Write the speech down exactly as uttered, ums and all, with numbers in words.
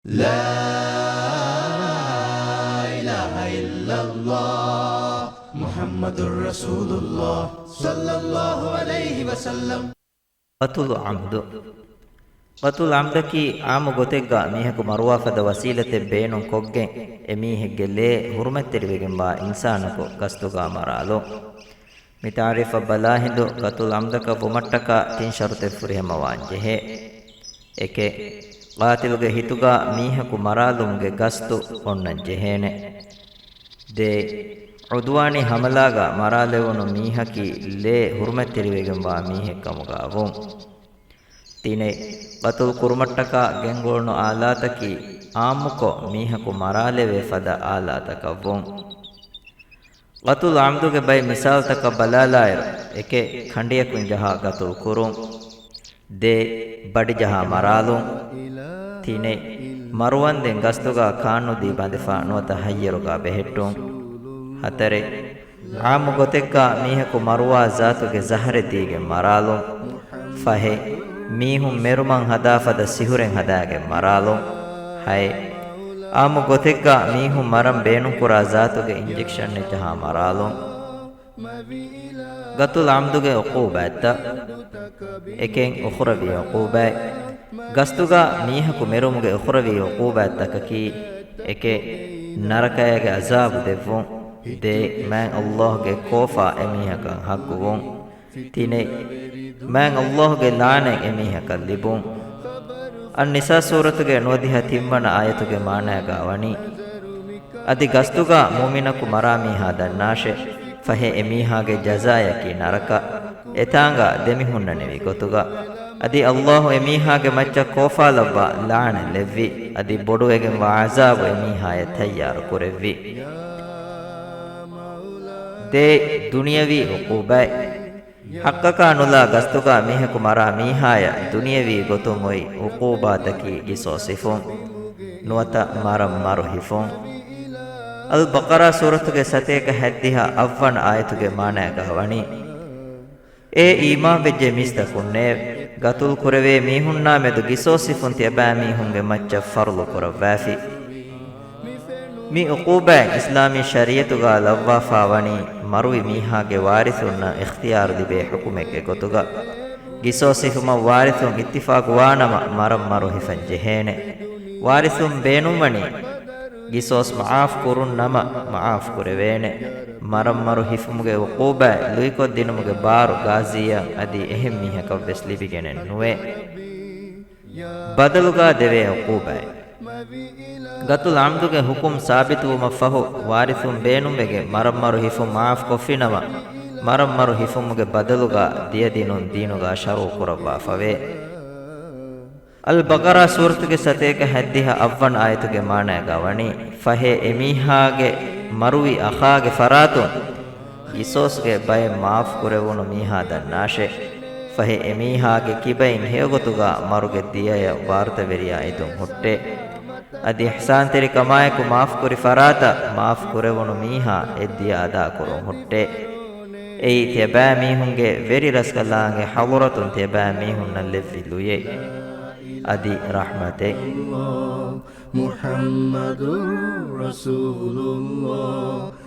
لا إله إلا الله محمد رسول الله صلى الله عليه وسلم. ޤަތުލު ޢަމްދު. ޤަތުލު ޢަމްދަކީ ޢާއްމު ގޮތެއްގަ މީހަކު މަރުވާ ފަދަ ވަސީލަތެއް ބޭނުން ކޮށްގެން އެ މީހެއްގެ ލޭ ހުރުމަތްތެރިވެގެންވާ އިންސާނަކު ގަސްތުގަ މަރާލުން. މި ތަޢުރީފަށް ބަލާ ހިނދު ޤަތުލު ޢަމްދަކަށް ވުމަށްޓަކާ ތިން ޝަރުޠެއް ފުރިހަމަވާން ޖެހޭ. އެކެއް، ޤާތިލުގެ ހިތުގަ މީހަކު މަރާލުމުގެ ގަސްތު އޮންނަން ޖެހޭނެ. ދޭއް، ޢުދުވާނީ ޙަމަލާގަ މަރާލެވުނު މީހަކީ ލޭ ހުރުމަތްތެރިވެގެންވާ މީހެއްކަމުގަ ވުން. ތިނެއް، ޤަތުލު ކުރުމަށްޓަކާ ގެންގުޅުނު އާލާތަކީ ޢާއްމުކޮށް މީހަކު މަރާލެވޭ ފަދަ އާލާތަކަށް ވުން. ޤަތުލު ޢަމްދުގެ ބައެއް މިސާލުތަކަށް ބަލާލާއިރު، އެކެއް، ކަނޑިއަކުން ޖަހާ ޤަތުލު ކުރުން. ދޭއް، ބަޑިޖަހާ މަރާލުން. ތިނެއް، މަރުވަންދެން ގަސްތުގަ ކާންނުދީ ބަނދެފަ ނުވަތަ ހައްޔަރުގަ ބެހެއްޓުން. ހަތަރެއް، ޢާއްމު ގޮތެއްގަ މީހަކު މަރުވާ ޒާތުގެ ޒަހަރެއް ދީގެން މަރާލުން. ފަހެއް، މީހުން މެރުމަށް ހަދާ ފަދަ ސިހުރެއް ހަދާގެން މަރާލުން. ހައެއް، ޢާއްމު ގޮތެއްގަ މީހުން މަރަން ބޭނުންކުރާ ޒާތުގެ އިންޖެކްޝަނެއް ޖަހާ މަރާލުން. ޤަތުލު ޢަމްދުގެ ޢުޤޫބާތްތައް. އެކެއް، އުޚްރަވީ ޢުޤޫބާތް. ގަސްތުގަ މީހަކު މެރުމުގެ އުޚްރަވީ ޢުޤޫބާތްތަކަކީ، އެކެއް، ނަރަކައިގެ ޢަޒާބު ދެއްވުން. ދޭއް، މާތް ﷲ ގެ ކޯފާ އެމީހަކަށް ޙައްޤުވުން. ތިނެއް، މާތް ﷲ ގެ ލަޢުނަތް އެމީހަކަށް ލިބުން. އައްނިސާ ސޫރަތުގެ ނުވަދިހަ ތިންވަނަ އާޔަތުގެ މާނައިގަ ވަނީ، އަދި ގަސްތުގަ މުއުމިނަކު މަރާ މީހާ ދަންނާށެ. ފަހެ އެމީހާގެ ޖަޒާޔަކީ ނަރަކަ، އެތާނގަ ދެމިހުންނަނިވި ގޮތުގަ. އަދި ﷲ އެމީހާގެ މައްޗަށް ކޯފާލައްވާ ލަޢުނަތް ލެއްވި، އަދި ބޮޑުވެގެންވާ ޢަޒާބު އެމީހާޔަށް ތައްޔާރު ކުރެއްވި. ދޭއް، ދުނިޔަވީ ޢުޤޫބާތް. ޙައްޤަކާ ނުލާ ގަސްތުގަ މީހަކު މަރާ މީހާޔަށް ދުނިޔަވީ ގޮތުން އޮތް ޢުޤޫބާތަކީ ގިސޯސް ހިފުން، ނުވަތަ މަރަން މަރު ހިފުން. އަލް ބަޤަރާ ސޫރަތުގެ ސަތޭކަ ހަތްދިހަ އަށްވަނަ އާޔަތުގެ މާނައިގަ ވަނީ، އޭ އީމާންވެއްޖެ މީސްތަކުންނޭވެ! ގަތުލު ކުރެވޭ މީހުންނާ މެދު ގިސޯސް ހިފުން ތިޔަބައިމީހުންގެ މައްޗަށް ފަރުޟު ކުރައްވާފި. މި ޢުޤޫބާތް އިސްލާމީ ޝަރީޢަތުގަ ލައްވާފާވަނީ މަރުވި މީހާގެ ވާރިޘުންނަށް އިޚްތިޔާރު ލިބޭ ޙުކުމެއްގެ ގޮތުގަ. ގިސޯސް ހިފުމަށް ވާރިޘުން އިއްތިފާޤުވާނަމަ މަރަން މަރު ހިފަން ޖެހޭނެ. ވާރިޘުން ބޭނުންވަނީ ގިސޯސް މަޢާފް ކުރުން ނަމަ މަޢާފް ކުރެވޭނެ. މަރަން މަރު ހިފުމުގެ ޢުޤޫބާތް ލުއިކޮށްދިނުމުގެ ބާރު ޣާޒީއަށް އަދި އެހެން މީހަކަށް ވެސް ލިބިގެނެއް ނުވޭ. ބަދަލުގަ ދެވޭ ޢުޤޫބާތް. ގަތުލު ޢަމްދުގެ ޙުކުމް ސާބިތުވުމަށްފަހު، ވާރިޘުން ބޭނުންވެގެން މަރަން މަރު ހިފުން މަޢާފް ކޮށްފިނަމަ، މަރަން މަރު ހިފުމުގެ ބަދަލުގަ ދިޔަދިނުން ދީނުގަ ޝަރުޢު ކުރައްވާފަވޭ. އަލް ބަޤަރާ ސޫރަތުގެ ސަތޭކަ ހަތްދިހަ އަށްވަނަ އާޔަތުގެ މާނައިގަ ވަނީ، ފަހެ އެމީހާގެ މަރުވި އަޚާގެ ފަރާތުން ގިސޯސްގެ ބައެއް މަޢާފް ކުރެވުނު މީހާ ދަންނާށޭ. ފަހެ އެމީހާގެ ކިބައިން ހެޔޮގޮތުގަ މަރުގެ ދިޔަޔަށް ވާރުތަވެރިޔާ އެދުން ހުއްޓޭ. އަދި އިޙްސާންތެރިކަމާއެކު މަޢާފްކުރި ފަރާތަށް މަޢާފް ކުރެވުނު މީހާ އެ ދިޔަ އަދާކުރުން ހުއްޓޭ. އެއީ ތިޔަބައިމީހުންގެ ވެރި ރަސްކަލާނގެ ޙަޟުރަތުން ތިޔަބައިމީހުންނަށް ލެއްވި ލުޔެއް އަދި ރަޙްމަތެއް. محمد رسول الله.